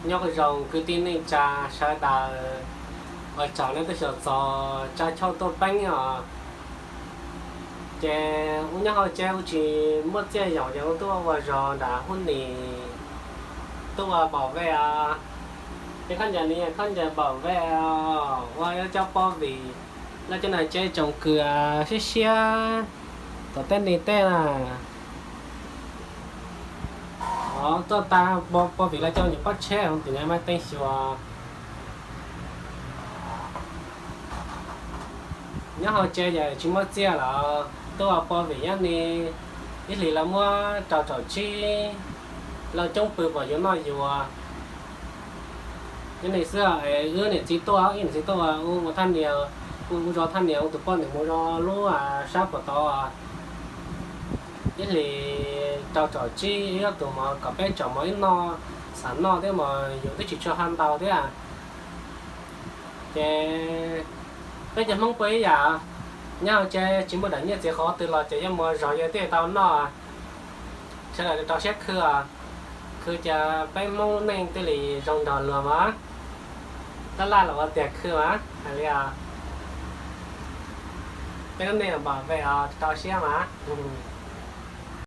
Nyob zoo kwv tij neej tsa sawv daws, ua tsaug nej tuaj xyuas txog Tsab Chauj tuaj peb os. Ces wb nyob hauv tsev wb tsis muaj txiaj yoos ces wb tuaj ua zog nram hub nis, tuaj ua pom vej os. Ces khaub ncaws no yog khaub ncaws pom vej os, ua cov pob vim laj cov nag tsev tsoom kws siab siab tom tej ni tej na. Tuaj tag pob vim laj cov nyuam pob tsheb hauv tim no mas teeb xyuas. Nyob hauv tsev ces tsis muaj txiaj los tuaj ua pob vim nyob ni, ib hlis los muab rau caum tsib, los coob pw pom yuav noj yuav. Nyob ni xwb, wb niam txiv tuaj, wb niam txiv tuaj ua, ua thaj nias, ua zov thaj nias ua tus poj niam mus zov lub sab puas tod. Ib hlis rau caum tsib, ib ob tug mov kom peb tsom mov ib noj, xam noj thiab mas yus twb tsis tshua haj ntau thiab. Ces peb cov Hmoob puas ib yam, nyob hauv tsev tsis muaj daim nyiaj txiag qhov twg los ces yuav mus zov yawg thiaj tau noj. Sawv daws rau siab khw, khw ces peb Hmoob lub neej thiaj li zoo nrog luag mas. Tab laj los ua tiag khw mas hais li os. Peb lub neej pom vej os, rau siab mas.